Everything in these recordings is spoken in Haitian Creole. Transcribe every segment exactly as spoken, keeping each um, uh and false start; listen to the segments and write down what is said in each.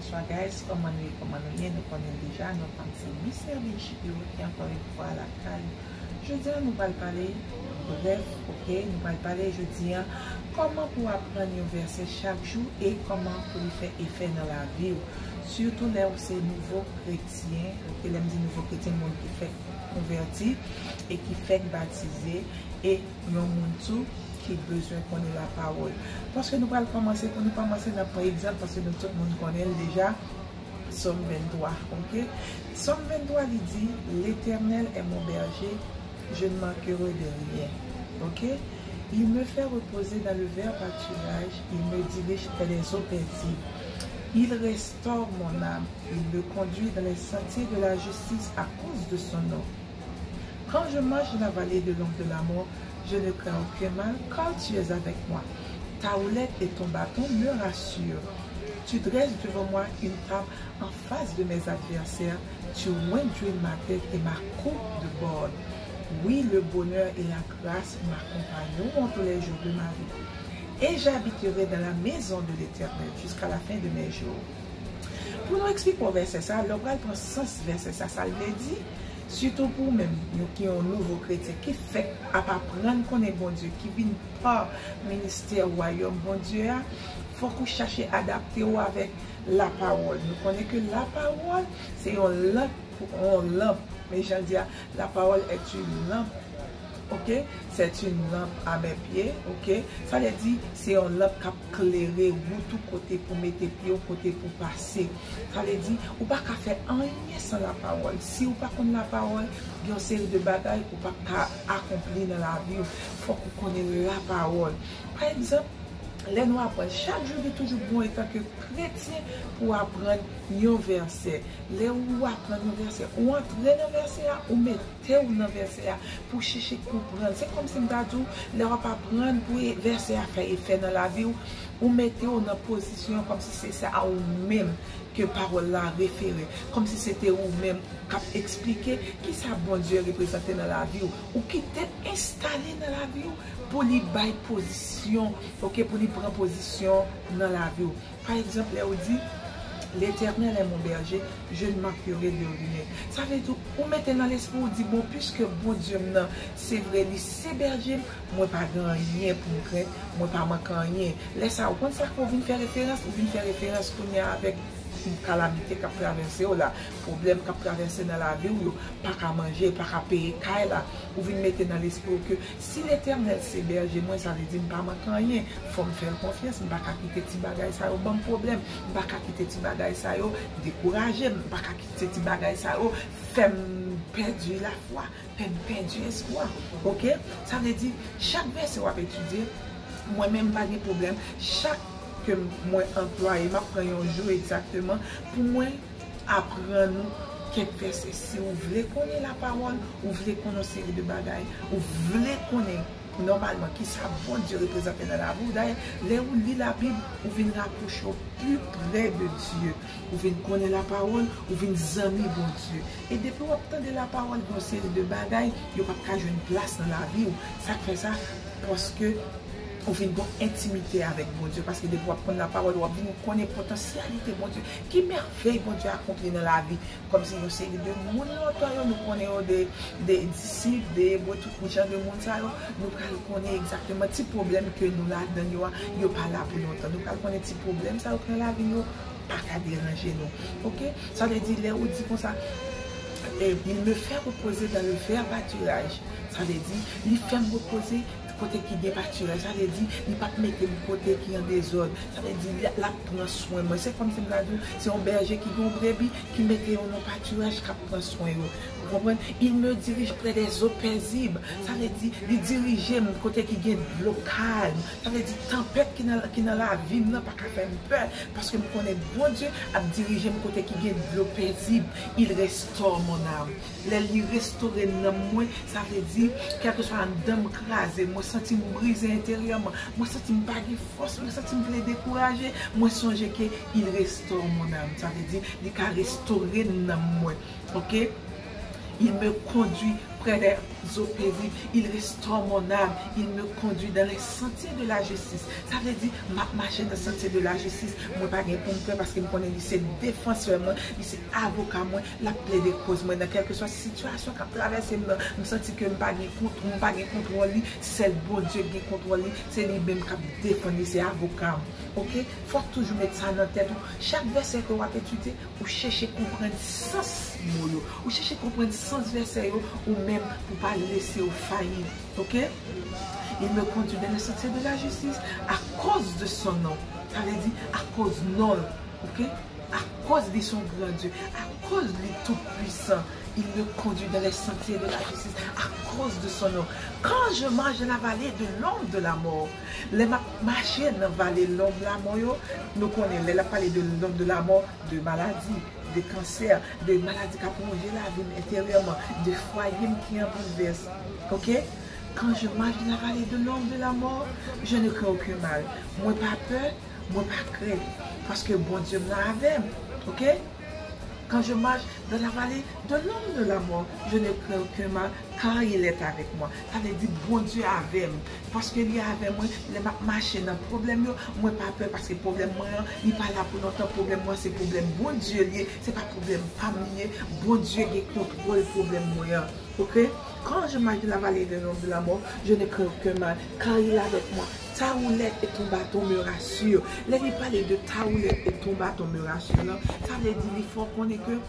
Bonsoir guys, kòman nou ye, kòman nou ye? Nou konnen deja, non pa m se Miss Hermine Shipiro ki ankò yon fwa lakay. Jodi a nou pral pale, brèf, ok, nou pral pale jodi a kòman pou aprann yon vèsè chak jou e kòman pou li fè efè nan lavi w. Sitou lè w se nouvo kretyen, ok, lè m di nouvo kretyen, moun ki fèk konvèti e ki fèk batize, e yon moun tou ki bezwen konnen lapawòl. Paske nou pral kòmanse, pou nou kòmanse, n ap pran egzanp, paske nou tout moun konnen l deja, Sòm venntwa, ok? Sòm venntwa, li di, L'Éternel est mon berger, je ne manquerai de rien, ok? Il me fait reposer dans le vert pâturage, il me dirige près des eaux paisibles. Il restaure mon âme, il me conduit dans les sentiers de la justice à cause de son nom. Quand je marche dans la vallée de l'ombre de la mort, je ne crains aucun mal, car tu es avec moi. Ta houlette et ton bâton me rassurent. Tu dresses devant moi une table en face de mes adversaires, tu ointures ma tête et ma coupe déborde. Oui, le bonheur et la grâce m'accompagneront tous les jours de ma vie, et j'habiterai dans la maison de l'Éternel jusqu'à la fin de mes jours. Pou nou eksplike w vèsè sa, lè w pral pran sans vèsè sa, sa l vle di, sitou pou ou menm, yon ki yon nouvo kretyen, ki fèk ap aprann konnen Bondye, ki vin pa ministè wayòm Bondye a, fòk ou chache adapte w avèk lapawòl. Nou konnen ke lapawòl, se yon lanp, yon lanp, men jan l di a, la parole est une lampe, ok? C'est une lampe à mes pieds, ok? Sa vle di, se yon lanp k ap klere wout ou kote pou mete pye w, kote pou pase. Sa vle di, ou pa ka fè anyen san lapawòl. Si ou pa konn lapawòl, gen yon seri de bagay ou p ap ka akonpli nan lavi w. Fòk ou konnen lapawòl. Pa egzanp, lè nou aprann, chak jou li toujou bon etanke kretyen pou aprann yon vèsè. Lè ou aprann yon vèsè, ou antre nan vèsè a, ou mete w nan vèsè a pou chèche konprann. Se kòmsi m ta di w, lè w ap aprann pou e- vèsè a fè efè nan lavi w, ou mete w nan pozisyon kòmsi se sa a ou menm ke pawòl la refere, kòmsi se te ou menm k ap eksplike kisa Bondye reprezante nan lavi w. Ou kite l enstale nan lavi w pou li bay pozisyon, ok, pou li pran pozisyon nan lavi w. Pa egzanp, lè ou di, L'Éternel est mon berger, je ne manquerai de rien. Sa vle di, ou mete nan lespri w, di, bon, piske Bondye m nan, se vre, li se bèje m, mwen pa gen anyen pou m krent, mwen pa manke anyen. Lè sa, ou konn sa ke w vin fè referans? Ou vin fè referans kounye a avèk kalamite k ap travèse w la, pwoblèm k ap travèse nan lavi w yo, pa ka manje, pa ka peye kay la. Ou vin mete nan lespri w ke si Letènèl se bèje mwen, sa vle di m pa manke anyen. Fò m fè l konfyans, m pa ka kite ti bagay sa yo ban m pwoblèm, m pa ka kite ti bagay sa yo dekouraje m, m pa ka kite ti bagay sa yo fè m pèdi lafwa, fè m pèdi espwa. Oke? Sa vle di, chak vèsè w ap etidye, mwen menm m pa gen pwoblèm. Chak ke m- mwen anplwaye, m ap pran yon jou egzakteman pou mwen aprann ou kèk vèsè. Si ou vle konnen lapawòl, ou vle konnen yon seri de bagay, ou vle konnen nòmalman kisa Bondye reprezante nan lavi w. Dayè, lè ou li Labib, ou vin rapwoche w pi pre de Dye. Ou vin konnen lapawòl, ou vin zanmi Bondye. E depi w ap tande lapawòl, gen yon seri de bagay, yo p ap ka jwenn plas nan lavi w. Sa k fè sa? Paske ou vin gen entimite avèk Bondye. Paske depi w ap konn lapawòl, w ap vin konnen potansyalite Bondye. Ki mèvèy Bondye akonpli nan lavi. Kòmsi yon seri de moun lontan yo, nou konnen yo de, de disip, de ebre, tout jan de moun sa yo. Nou pral konnen egzakteman ti pwoblèm ke nou ladan yo a, yo pa la pou lontan. Nou pral konnen ti pwoblèm sa yo k nan lavi yo pa ka deranje nou. Oke? Sa vle di, lè ou di konsa, eh, il me fait reposer dans le vert pâturage. Sa vle di, li fè m repoze kote ki gen patiraj. Sa vle di, li p ap mete m kote ki an dezòd. Sa vle di, l, l ap pran swen mwen. Se kòmsi m ta di w, se yon bèje ki gen yon brebi, ki mete yo nan patiraj, k ap pran swen yo. Ou konprann? Il me dirige près des eaux paisibles. Sa vle di, li dirije m kote ki gen dlo kalm. Sa vle di, tanpèt ki nan, ki nan lavi m nan pa ka fè m pè, paske m konnen Bondye ap dirije m kote ki gen dlo pezib. Il restaure mon âme. Lè li restore nanm mwen, sa vle di, kèlkeswa anndan m kraze, mwen santi m brize enteryèman, mwen santi m pa gen fòs, mwen santi m vle dekouraje, mwen sonje ke il restaure mon âme. Sa vle di, li ka restore nanm mwen. Oke? Il me conduit Très oppressé, il restaure mon âme, il me conduit dans les sentiers de la justice. Sa vle di, m ap mache nan santye de la jistis. Mwen pa gen pou m pè paske m konnen li se defansè mwen, li se avoka mwen, l ap plede koz mwen nan kèlkeswa sitiyasyon k ap travèse m nan. M santi ke m pa gen kont, m pa gen kontwòl li, sèl Bondye ki gen kontwòl li, se li menm k ap defann li, se avoka m. Oke? Fòk toujou met sa nan tèt ou. Chak vèsè ke w ap etidye, ou chèche konprann sans mo yo. Ou chèche konprann sans vèsè yo, ou menm pou pa lese w fayi. Oke? Il me conduit dans les sentiers de la justice à cause de son nom. Sa vle di, akoz non l. Oke? Akoz li se yon gran Dye. Akoz li tou pwisan. Il me conduit dans les sentiers de la justice à cause de son nom. Quand je marche dans la vallée de l'ombre de la mort, lè m ap mache nan vale lonb lamò yo, nou konnen lè l ap pale de l'ombre de la mort, de maladi, de kansè, de maladi k ap wonje lavi m enteryèman, de fwaye m ki an boulvès. Oke? Quand je marche dans la vallée de l'ombre de la mort, je ne crains aucun mal. Mwen pa pè, mwen pa krent, paske Bondye m nan avè m. Oke? Quand je marche dans la vallée de l'ombre de la mort, je ne crains aucun mal, car il est avec moi. Sa vle di Bondye avè m. Paske li avè mwen, lè m ap mache nan pwoblèm yo, mwen pa pè paske pwoblèm mwen an, li pa la pou lontan. Pwoblèm mwen se pwoblèm Bondye li ye, se pa pwoblèm pa m li ye. Bondye gen kontwòl pwoblèm mwen an. Oke? Quand je marche dans la vallée de l'ombre de la mort, je ne crains aucun mal, car il est avec moi. Ta houlette et ton bâton me rassurent. Lè li pale de ta houlette et ton bâton me rassurent, sa vle di li fè w konnen ke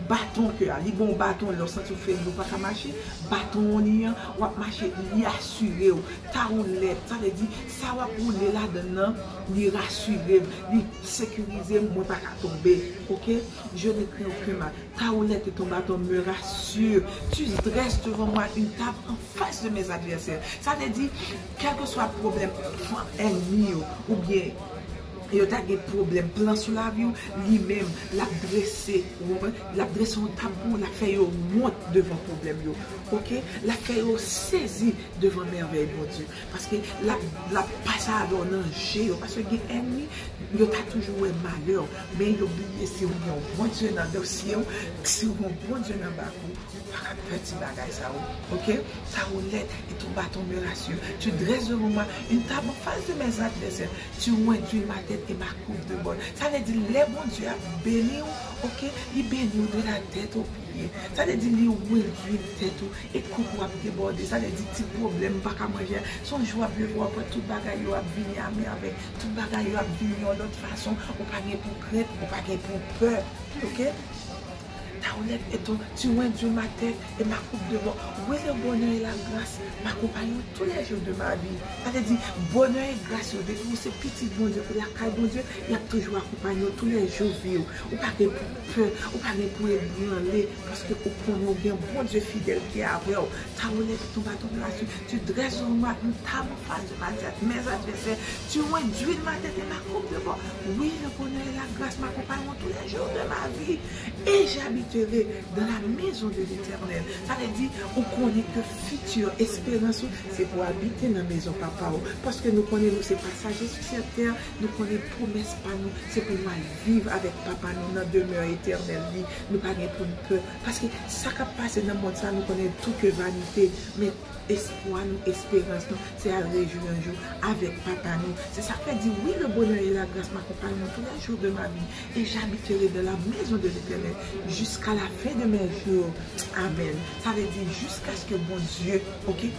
baton ke a, li bon baton, lè w santi w febli, ou pa ka mache, baton li an, w ap mache, li asire w. Ta houlette, sa vle di, sa w ap woule ladan l nan, li rasire m, li sekirize m, mwen pa ka tonbe. Oke? Je ne crains aucun mal. Ta houlette et ton bâton me rassurent. Tu dresses devant moi une table en face de mes adversaires. Sa vle di, kèlkeswa pwoblèm ènmi yo, oubyen yo ta gen pwoblèm plan sou lavi w, li menm, l ap drese, ou konprann? L ap drese yon tab pou ou, l ap fè yo wont devan pwoblèm yo. Oke? L ap fè yo sezi devan mèvèy Bondye. Paske l ap, l ap pase avè w nan je yo. Paske gen ènmi, yo ta toujou wè malè w. Men yo bliye si w gen yon Bondye nan dosye w, si w gen yon Bondye nan bak ou, ou pa ka pè ti bagay sa yo. Oke? Ta houlette et ton bâton me rassurent. Tu dresses devant moi une table en face de mes adversaires. Tu induis ma tête et ma coupe de bol. Sa vle di, lè Bondye ap beni w, oke, li beni w de la tèt o pye. Sa vle di, li redui tèt ou e koup ou ap debòde. Sa vle di, ti pwoblèm, ou pa ka manje. Se yon jou w ap leve, w ap wè tout bagay yo ap vini a mèvèy. Tout bagay yo ap vini yon lòt fason. Ou pa gen pou krent, ou pa gen pou pè. Oke? Ta houlette et ton, tu induis ma tête et ma coupe de bol. Oui, le bonheur et la grâce m'accompagneront tous les jours de ma vie. Sa vle di, bonè e gras yo, depi ou se pitit Bondye, ou lakay Bondye, y ap toujou akonpanye w tou lè jou vi w. Ou pa gen pou pè, ou pa gen pou ebranle, paske ou konnen ou gen Bondye fidèl ki avè w. Ta houlette et ton bâton me rassurent, tu dresses devant moi une table en face de ma tête, mes adversaires. Tu induis ma tête et ma coupe de bol. Oui, le bonheur et la grâce m'accompagneront tous les jours de ma vie. Et j'habiterai dans la maison de l'Éternel. Sa vle di, ou konnen ke fiti esperans ou, se pou abite nan mezon papa w. Paske nou konnen nou se pasaje sou sèt tè, nou konnen pwomès pa nou, se pou nou al viv avèk papa nou nan demè etènèl li. Nou pa gen pou n pè. Paske sa k ap pase nan mond sa, nou konnen tout ke vanite. Men espwa nou, esperans nou, se al rejwi yon jou avèk papa nou. Se sa k fè di, oui, le bonheur et la grâce m'accompagneront tous les jours de ma vie, et j'habiterai dans la maison de l'Éternel jusqu'à la fin de mes jours. Amèn. Sa vle di, jiskaske Bondye, oke?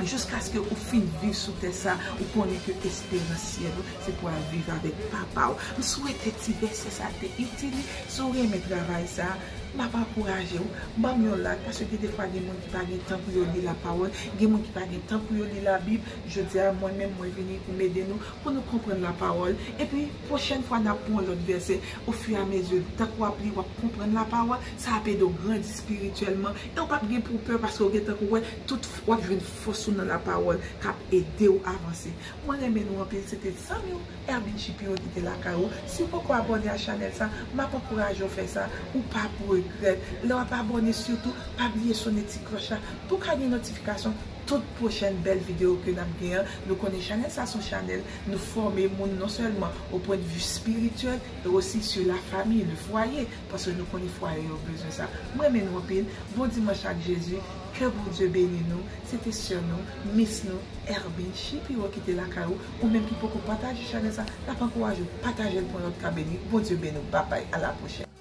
Jiskaske ou fin viv sou tè sa, ou konnen ke esperans syèl ou, se pou al viv avèk papa w. M swete ti vèsè sa te itil ou. Si w renmen travay sa, m ap ankouraje w, ban m yon like, paske gen defwa gen moun ki pa gen tan pou yo li lapawòl, gen moun ki pa gen tan pou yo li Labib. Jodi a, mwen menm, mwen vini pou m ede nou, pou nou konprann lapawòl. Epi, pwochèn fwa, n ap pran yon lòt vèsè. Ofiyamezi, tank w ap li, w ap konprann lapawòl, sa ap ede w grandi espirityèlman. E w p ap gen pou pè, paske w gentan wè, tout, w ap jwenn fòs ou nan lapawòl k ap ede w avanse. Mwen renmen nou anpil, se te zanmi w, Ervin Chipiro ki te lakay ou. Si w poko abòne a chanèl sa, m ap ankouraje w fè sa. Ou pa pou regrèt. Lè w ap abòne, sitou, pa bliye sonnen ti klòch la pou w ka gen notifikasyon tout pwochèn bèl videyo ke n ap gen an. Nou konnen chanèl sa se yon chanèl nou fòme moun non sèlman o pwendvi espirityèl, e osi sur la famille, le foyer, paske nou konnen fwaye yo bezwen sa. Mwen renmen nou anpil. Bon dimanch ak Jezi. Ke Bondye beni nou. Se te sè nou, mis nou, Erben Shapiro ki te lakay ou, ou menm ki poko pataje chanèl sa, n ap ankouraje w pataje l pou yon lòt ka beni. Bondye beni w. Babay, a la pwochèn.